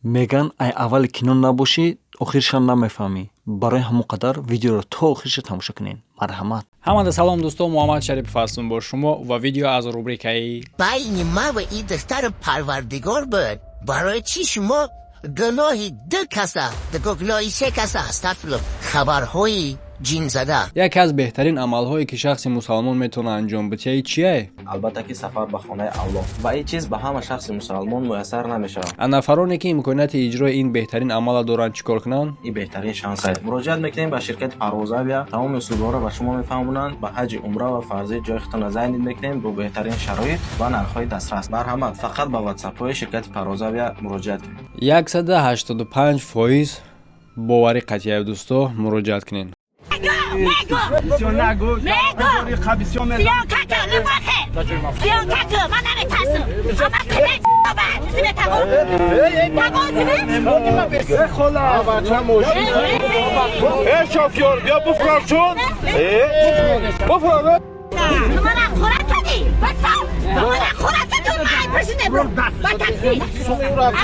Меган, ай аввали кино набошӣ, охиршам намефаҳмӣ. Барои ҳамон қадар видеоро то охирша тамошо кунед, марҳамат. Ҳамада салом, дӯстон, Муҳаммад Шарипов ҳастум бо шумо ва видео аз рубрикаи Байни ма ва ин духтари Парвардигор буд. Барои чӣ шумо гуноҳи ду каса, гуноҳи се каса, астағфируллоҳ, хабарҳои ҷинзада. Яке аз беҳтарин амалҳое, ки шахси мусалмон метавонад анҷом бидиҳад, чие? Албатта ки сафар ба хонаи Аллоҳ, ва ин чиз ба ҳама шахси мусалмон муяссар намешавад. А нафароне, ки имконияти иҷрои ин беҳтарин амалро доранд, чӣ кор кунанд? Ин беҳтарин шанс аст. Муроҷиат мекунем ба ширкати Парвозавия, тамоми услубҳоро ба шумо мефаҳмонанд. Ба ҳаҷи умра ва фарзӣ ҷои худтонро зайнид мекунем бо беҳтарин шароит ва нархҳои дастрас. Марҳамат, фақат ба ватсапҳои ширкати Парвозавия муроҷиат кунед. 185% боварӣ қатъия, дӯсто, муроҷиат кунед. Мегу, мегу, сиёнкака, любахе, сиёнкака, ман наметарсам. Ама каде зиме тагон, тагон зиме. Э, шофёр, бия буфурам чун. Буфурам. Мана хӯрак кадӣ, баса, мана хӯрак кадӣ, май пашине бро, ба такси. Хӯрак.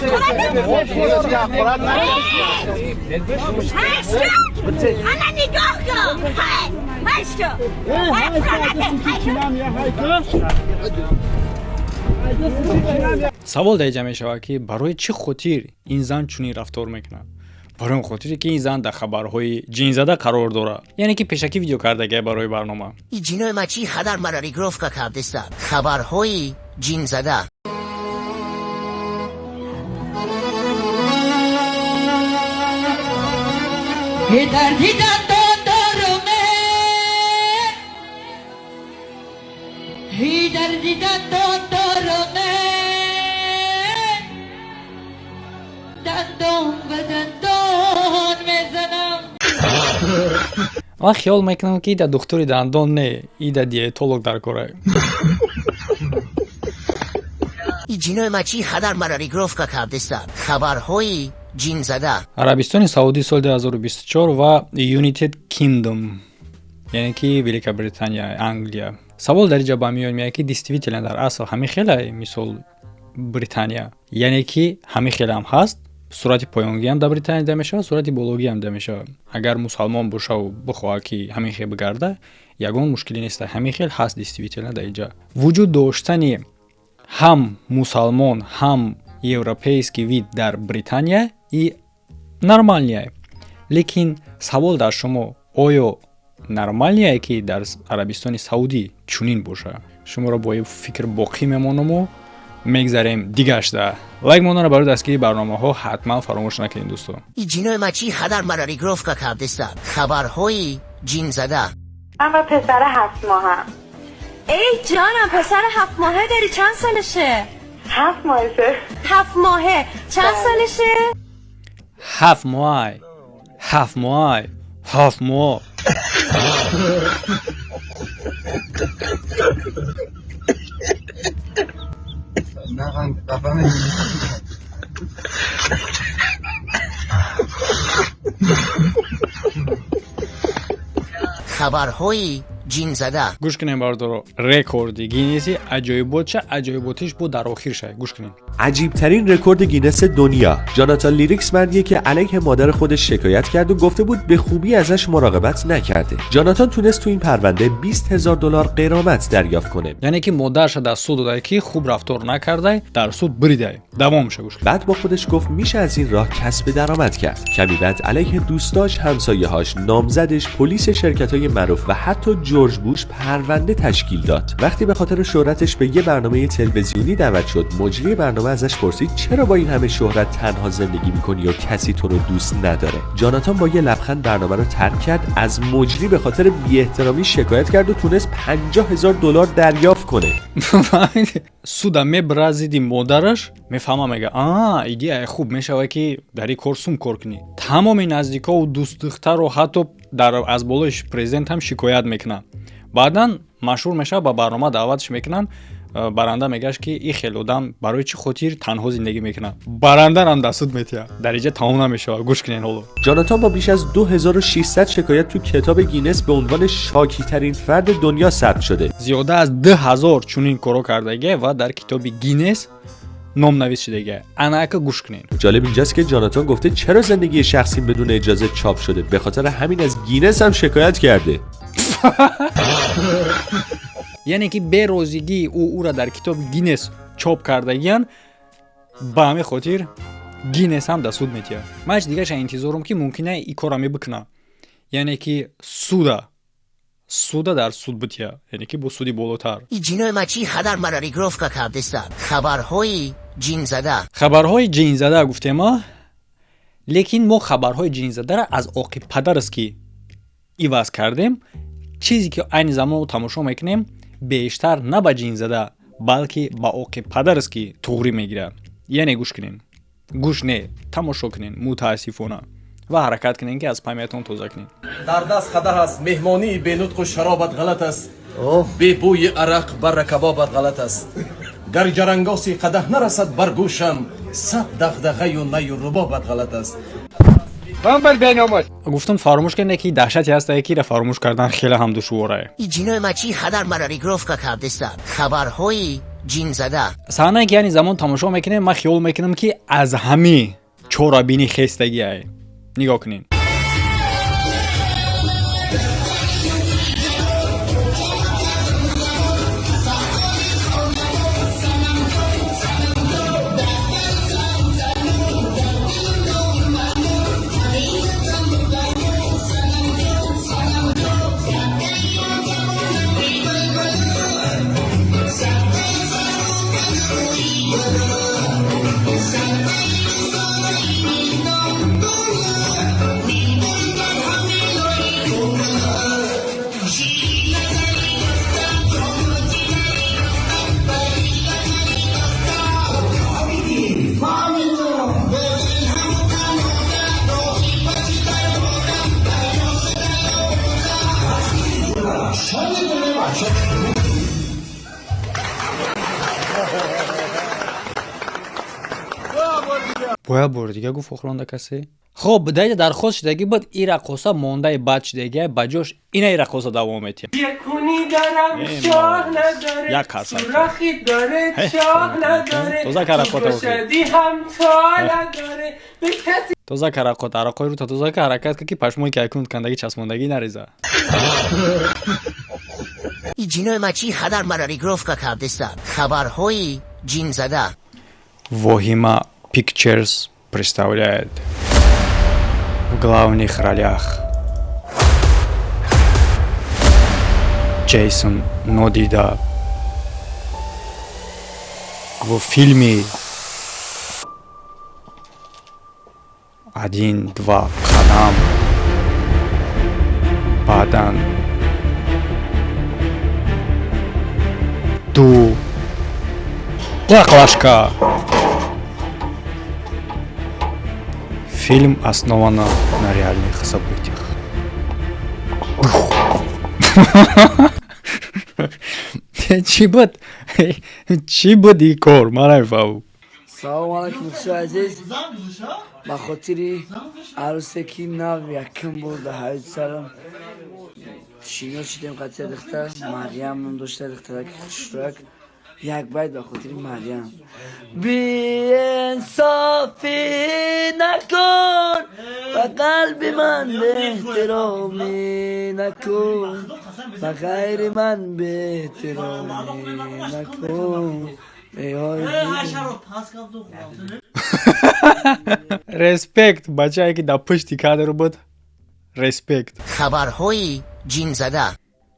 Ана нигоҳ кун, ҳай, ҳайшко. Ҳай, хӯрак. Савол дар инҷа мешавад, ки барои чӣ хотир ин зан чунин рафтор мекунад? Барои он хотире, ки ин зан дар хабарҳои ҷинзада қарор дорад, яъне ки пешакӣ видео кардагия барои барнома. Ин ҷинои ма чӣ хадар мара регировка кардеста, хабарҳои ҷинзада. Дарди дандон дорум, дарди дандон дорум, дандон ба дандон мезанам. Ман хиёл мекунам, ки ида духтури дандон не, ида диетолог дар кора. Ин ҷинои ма чӣ хадар мара регировка кардеста, хабарҳои ҷинзада. Арабистони Саудӣ соли 2024 ва United Kingdom, яъне ки Великобритания, Англия. Савол дар инҷа ба миён меяд, ки действительно дар асл ҳамин хеле, мисол, Британия, яъне ки ҳамин хелеам ҳаст, сурати поёнгиам дар Британия дида мешавад, сурати бологиам дида мешавад. Агар мусалмон бошаву бихоҳад, ки ҳамин хел бигарда, ягон мушкиле нест. Ҳамин хел ҳаст действительно дар инҷа. Вуҷуд доштани ҳам мусалмон, ҳам европейский вид дар Британия и нормальный. Лекин савол дар шумо: оё нормальный, ки дар Арабистони Саудӣ чунин бошад? Шуморо бо ин фикр боқӣ мемонаму мегзарем дигашта. Лайк мондаро барои дастгирии барномаҳо ҳатман фаромӯш накунед, дӯстон. Ин ҷинои ма чӣ хадар мара регировка кардеста, хабарҳои ҷинзада. من با پسر 7 ماهم. ای جانم، پسر 7 ماهه داری؟ چند سالشه؟ 7 ماهشه. 7 ماهه، چند سالشه؟ 7 моҳ، 7 моҳ، 7 моҳ. Хабарҳои ҷинзада. Гӯш кунем, бардоро, рекорди Гиннеси аҷоиботша, аҷоиботиш бо дар охир шай, гӯш кунем. عجیب ترین رکورد گینس دنیا: جاناتان لیریکس مردیه که علیه مادر خودش شکایت کرد و گفته بود به خوبی ازش مراقبت نکرده. جاناتان تونست تو این پرونده 20 هزار دلار غرامت دریافت کنه. Яъне ки модарша дар суд додае, ки хуб рафтор накардай, дар суд бридай. Давомша гӯш кунем. بعد با خودش گفت میشه از این راه کسب درآمد کرد. کمی بعد علیه دوستاش، همسایه‌هاش، نامزدش، پلیس، شرکت‌های معروف و حتی جورج بوش پرونده تشکیل داد. وقتی به خاطر شهرتش به یه برنامه تلویزیونی دعوت شد، مجری برنامه ازش پرسید چرا با این همه شهرت تنها زندگی میکنی و کسی تو رو دوست نداره؟ جاناتان با یه لبخند برنامه رو ترک کرد، از مجری به خاطر بی‌احترامی شکایت کرد و تونست 50 هزار دلار دریافت کنه. Фаҳмидӣ? Суда мебира зидди модараш, мефаҳма, мега: а идеяи хуб мешавад, ки дар ин кор сум кор кунӣ. Тамоми наздикову дӯстдухтару ҳатто дар аз болои президент ҳам шикоят мекунад. Баъдан машҳур мешавад, ба барнома даъватш мекунанд. Баранда мегашт, ки ин хел одам барои чӣ хотир танҳо зиндагӣ мекунад? Барандарам дар суд метиҳад. Дар инҷа тамом намешавад, гӯш кунед ҳоло. جاناتان با بیش از 2600 شکایت تو کتاب گینس به عنوان شاکی ترین فرد دنیا ثبت شده. Зиёда аз 2000 чунин коро кардагия ва дар китоби Гиннес. Номнавис шудагия. Анака гӯш кунед. جالب اینجاست که جاناتان گفته چرا زندگی شخصی بدون اجازه چاپ شده، به خاطر همین از گینس هم شکایت کرده. Яъне ки берозигии ӯ ӯра дар китоби Гиннес чоп кардагиян, ба ҳамин хотир Гиннес ҳам дар суд метиҳад. Ман ҳеч дигаша интизорум, ки мумкина и корра мебикуна, яъне ки суда дар суд битиҳад, яъне ки бо суди болотар. Ин ҷинои ма чӣ қадар мара регировка кардеста, хабарҳои ҷинзада. Хабарҳои ҷинзада гуфтема, лекин мо хабарҳои ҷинзадаро аз оқиб падараст ки иваз кардем. Чизе ки айни замон тамошо мекунем, бештар на ба ҷинзада, балки ба оқиб падараст ки туғрӣ мегирад. Яъне гӯш кунем, гӯш не, тамошо кунем, мутаассифона, ва ҳаракат кунем, ки аз памятон тоза кунем. Дар даст қадаҳ аст, меҳмонии бенутқу шаробат ғалат аст, бебӯи арақ барра кабобат ғалат аст. Гар ҷарангоси қадаҳ нарасад бар гӯшам, сад дағдағаю наю рубобат ғалат аст. Гуфтам, фаромӯш кардем, ки даҳшате ҳаста, ки ра фаромӯш кардан хеле ҳам душворае. Ин ҷинои ма чӣ қадар мара регировка кардеста, хабарҳои ҷинзада. Саҳнае ки айни замон тамошо мекунем, ман хиёл мекунам, ки аз ҳами чорабинӣ хестагиае. Нигоҳ кунед. Бояд бори дига гуфт охиронда касе. Хоб, даида дархост шудагӣ буд, и раққоса мондаи бад шудагия, ба ҷош ина и раққоса давом метиҳем. Як қарсак. Тоза карақота, тоза карақот, арақои рута тоза ка, ҳаракат ка, ки пашмои ки акнун кандагӣ часпондагӣ нареза. Ин ҷинои ма чӣ қадар мара регировка кардеста, хабарҳои ҷинзада. Воҳима Pictures представляет, в главных ролях Джейсон Нодида в фильме «Один, два, қадам», баъдан ду баклажка. Фильм основан на реальных событиях. Чӣ буд, чӣ буд ин кор, ман намефаҳмам. Салому алайкум, дӯстои азиз. Ба хотири арӯсе, ки нав якум бор дар ҳаёти сарам шинос шудем, қатъия духтар Марьям ном дошта, духтараки хушрӯяк, як байт ба хотири Марьям. Беинсофӣ накун, ба қалби ман беэҳтиромӣ накун, ба ғайри ман беэҳтиромӣ накун. Эй. Респект бачае, ки дар пушти кадр буд, респект. Хабарҳои ҷинзада.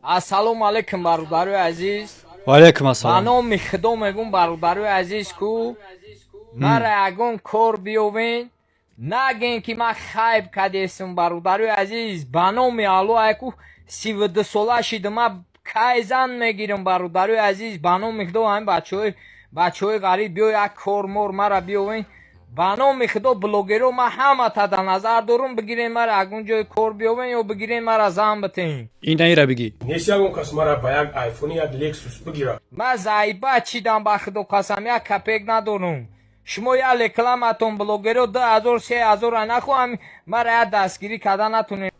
Ассалому алайкум, бародарои азиз. Ва алайкум Ба ассалом. Номи Худо мегӯм, бародарои азиз, ку мара ягон кор биёвен, наген, ки ман хайб кадесм. Бародарои азиз, ба номи Алло, айку 32 сола шидам, ман кай зан мегирам? Бародарои азиз, ба номи Худо, ҳамин бачаҳои ғариб, биё як кор мор мара биёвен. Ба номи Худо, блогеро, ман ҳамата дар назар дорум, бигирен мара ягон ҷои кор биёвен ё бигирен мара зан битен. Ин наира бигӣ. Нест ягон кас мара ба як айфони, як Лексус бигира. Ман заиба чидам, ба Худо қасам, як копейка надорум. Шумо як рекламатон, блогеро, 2000, 3000 нахоҳам, мара як дастгирӣ карда натонед.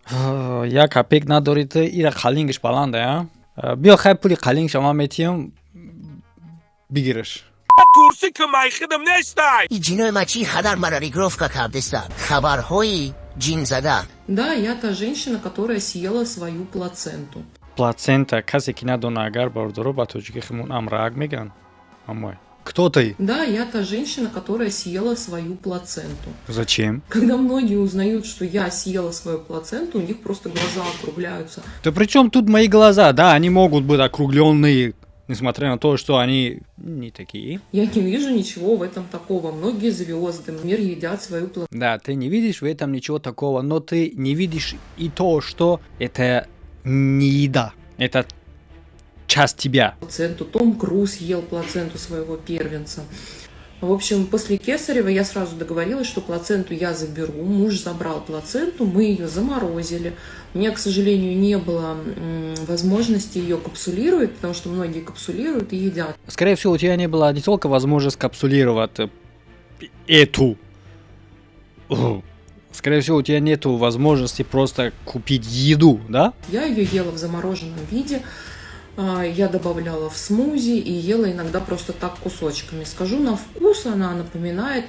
Як копейка надорӣ ту, ира қалингиш баланда, а? Биё, хай, пули қалингша ман метиҳам, бигираш. Турсӣ ки май хидм нестай. И ҷинои ма чӣ қадар мара регировка кардеста. Хабарҳои ҷинзада. Да, я та женщина, которая съела свою плаценту. Плацента, касе ки надона агар, бародаро, ба тоҷики химон амраак меган. Амой. Кто ты? Да, я та женщина, которая съела свою плаценту. Зачем? Когда многие узнают, что я съела свою плаценту, у них просто глаза округляются. Да при чем тут мои глаза? Да, они могут быть округленные, несмотря на то, что они не такие. Я не вижу ничего в этом такого. Многие звезды, мир едят свою плаценту. Да, ты не видишь в этом ничего такого, но ты не видишь и то, что это не еда. Это часть тебя. Плаценту. Том Круз ел плаценту своего первенца. В общем, после Кесарева я сразу договорилась, что плаценту я заберу. Муж забрал плаценту, мы ее заморозили. У меня, к сожалению, не было возможности ее капсулировать, потому что многие капсулируют и едят. Скорее всего, у тебя не было не только возможности капсулировать эту. Скорее всего, у тебя нету возможности просто купить еду, да? Я ее ела в замороженном виде. Я добавляла в смузи и ела иногда просто так кусочками. Скажу, на вкус она напоминает,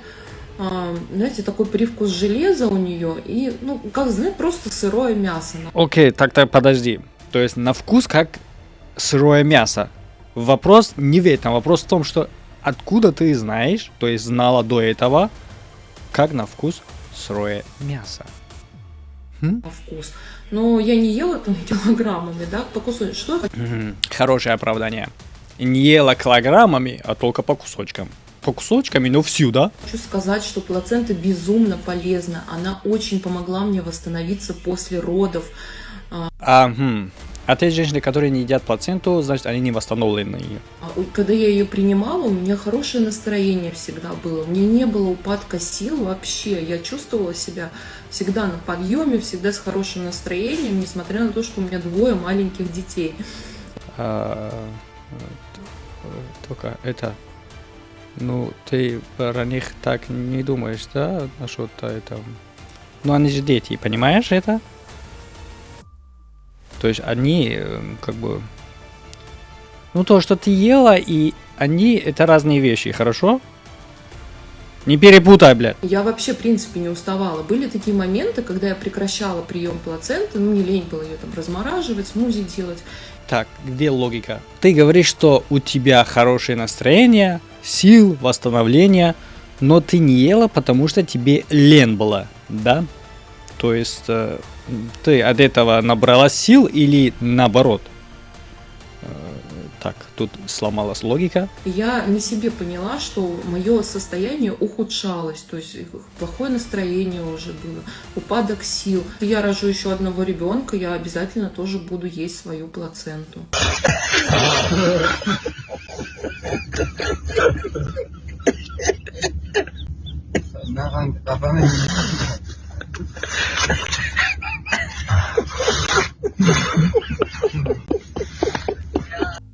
знаете, такой привкус железа у нее и, ну, как, знаете, просто сырое мясо. Окей, так-то подожди. То есть на вкус как сырое мясо. Вопрос не в этом, вопрос в том, что откуда ты знаешь, то есть знала до этого, как на вкус сырое мясо. На вкус. Но я не ела там килограммами, да, по кусочкам. Что я хочу? Хорошее оправдание. Не ела килограммами, а только по кусочкам. По кусочкам, но всю, да? Хочу сказать, что плацента безумно полезна. Она очень помогла мне восстановиться после родов. А те женщины, которые не едят плаценту, значит, они не восстановлены. Когда я ее принимала, у меня хорошее настроение всегда было. У меня не было упадка сил вообще. Я чувствовала себя всегда на подъеме, всегда с хорошим настроением, несмотря на то, что у меня двое маленьких детей. Только это... Ну, ты про них так не думаешь, да? Насчет этого. Ну, они же дети, понимаешь это? То есть они как бы... Ну, то, что ты ела, и они, это разные вещи, хорошо? Не перепутай, блядь. Я вообще, в принципе, не уставала. Были такие моменты, когда я прекращала прием плаценты, ну, мне лень было ее там размораживать, смузи делать. Так, где логика? Ты говоришь, что у тебя хорошее настроение, сил, восстановление, но ты не ела, потому что тебе лень было, да? То есть ты от этого набрала сил или наоборот? Так, тут сломалась логика. Я на себе поняла, что мое состояние ухудшалось, то есть плохое настроение уже было, упадок сил. Я рожу еще одного ребенка, я обязательно тоже буду есть свою плаценту.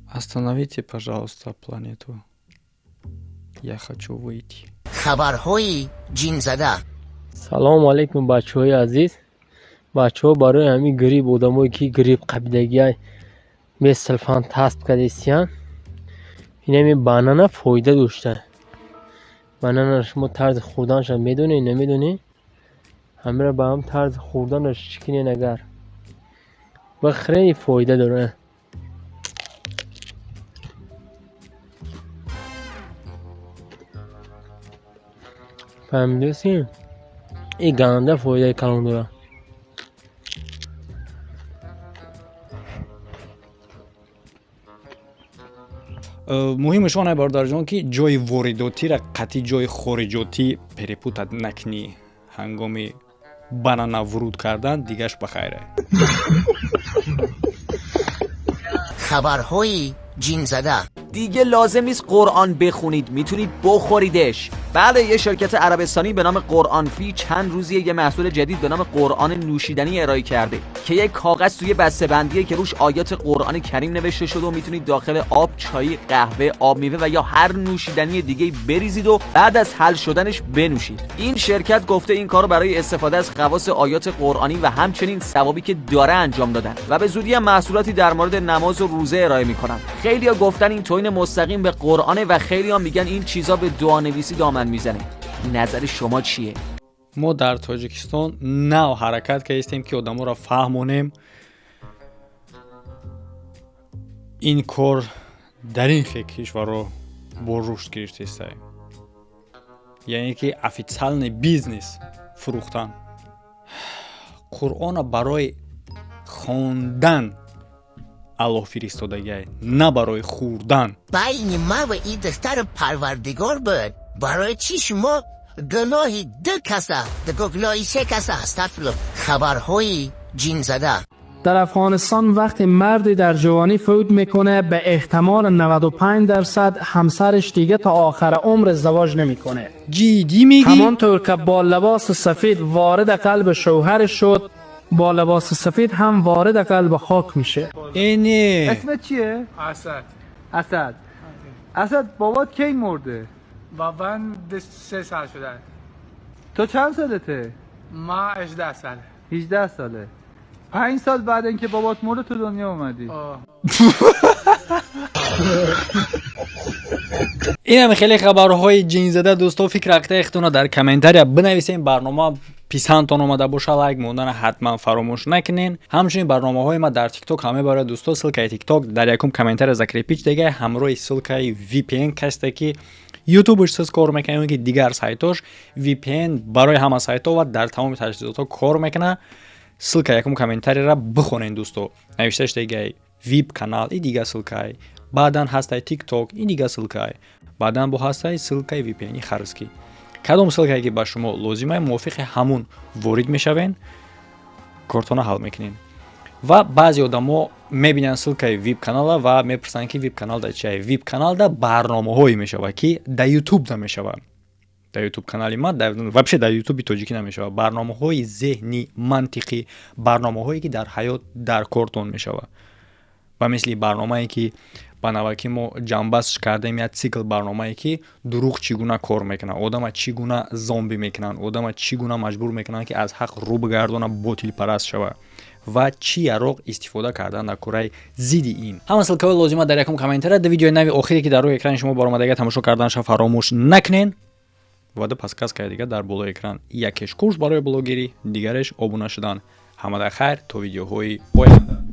Остановите, пожалуйста, планету. Я хочу выйти. Хабарҳои ҷинзада. Салому алейкум, бачаҳои азиз. Бачаҳо, барои ҳамин грипп, одамое ки грипп қабидагиай месилфан тасб кадестиян, инами банана фоида дошта. Банана шумо тарзи хӯрданашро медонед, намедонед? Ҳамира ба ҳам тарзи хӯрданаш чӣ кинен, агар бихӯред, фоида дорад. Фаҳмидоси? И ганда фоидаи калон дорад. Муҳимаш он, бародарҷон, ки ҷои воридотиро қатъи ҷои хориҷотӣ перепутать накунӣ ҳангоми банана вуруд кардан, дигаш ба хайре. Хабарҳои ҷинзада. دیگه لازم نیست قرآن بخونید، میتونید بخوریدش. بله، یه شرکت عربستانی به نام قرآن فی چند روزیه یه محصول جدید به نام قرآن نوشیدنی ارائه کرده که یه کاغذ توی بسته‌بندیه که روش آیات قرآن کریم نوشته شده و میتونید داخل آب، چای، قهوه، آب میوه و یا هر نوشیدنی دیگه بریزید و بعد از حل شدنش بنوشید. این شرکت گفته این کارو برای استفاده از خواص آیات قرآنی و همچنین ثوابی که داره انجام دادن و به زودی هم محصولاتی در مورد نماز و روزه ارائه میکنن. خیلیا گفتن اینطوری توهین مستقیم به قرآنه و خیلی هم میگن این چیزا به دعانویسی دامن میزنه. نظر شما چیه؟ Мо дар Тоҷикистон нав ҳаракат кардистем, ки одаморо фаҳмонем, ин кор дар ин хел кишварро бо рушд гирифтаистае, яъне ки официальный бизнес фурӯхтан. Қуръона барои хондан Аллоҳ фиристодагиай, на барои хӯрдан. Байни ма ва ин духтари Парвардигор буд. Барои чӣ шумо гуноҳи ду каса, гуноҳи се каса, астағфируллоҳ, хабарҳои ҷинзада. در افغانستان وقتی مردی در جوانی فوت میکنه، به احتمال 95% همسرش دیگه تا آخر عمر ازدواج نمیکنه. جدی میگی؟ همانطور که با لباس سفید وارد قلب شوهرش شد، با لباس سفید هم وارد قلب خاک میشه. اینه. اسمت چیه؟ اسد. اسد، اسد، بابات کی مرده؟ بابا 3 سال شدن. تو چند سالته؟ ما 18 ساله. 18 ساله. 5 سال بعد اینکه بابات مرده تو دنیا اومدی. آه. Инам хеле хабарҳои ҷинзада. Дӯсто, фикр ақидаи худтонро дар комментария бинависем. Барнома писандтон омада боша, лайк мондана ҳатман фаромӯш накунен. Ҳамчунин барномаҳои ма дар Тикток ҳаме барои дӯсто. Ссылкаи Тикток дар якум комментария закрепить дега, ҳамроҳи ссылкаи VPN. Касте ки ютубш сиз кор мекунад ё ки дигар сайтош, VPN барои ҳама сайтҳо ва дар тамоми таҷҳизотҳо кор мекунад. Ссылка якум комментарияра бихонен, дӯсто. Навишташ дегай вип канал и дига ссылкай, баъдан ҳастай Тикток и дига ссылкай, баъдан бо ҳастай ссылкаи VPN-и харискӣ. Кадом ссылкае ки ба шумо лозимае, мувофиқи ҳамун ворид мешавен, кортона ҳал мекунен. Ва баъзе одамо мебинанд ссылкаи вип канала ва мепурсанд, ки вип канал да чия. Вип каналда барномаҳое мешавад, ки да Ютуб намешавад, дар Ютуб канали ма, вообще дар Ютуби тоҷикӣ намешавад. Барномаҳои зеҳнӣ, мантиқӣ, барномаҳое ки дар ҳаёт дар кортон мешавад, ва мисли барномае ки ба наваки мо ҷамъбастш кардем, як цикл барномае ки дурӯғ чӣ гуна кор мекунад, одама чӣ гуна зомби мекунанд, одама чӣ гуна маҷбур мекунанд, ки аз ҳақ рӯ бигардона, ботилпараст шавад ва чӣ яроқ истифода кардан дар кораи зидди ин. Ҳама ссылкаҳои лозима дар якум комментария. Дар видеои нави охире, ки дар рӯи экрани шумо баромадага, тамошо карданша фаромӯш накунен. Ва ду подсказкаи дига дар болои экран: якеш курс барои блогерӣ, дигареш обуна шудан. Ҳамада хайр, то видеоҳои оянда.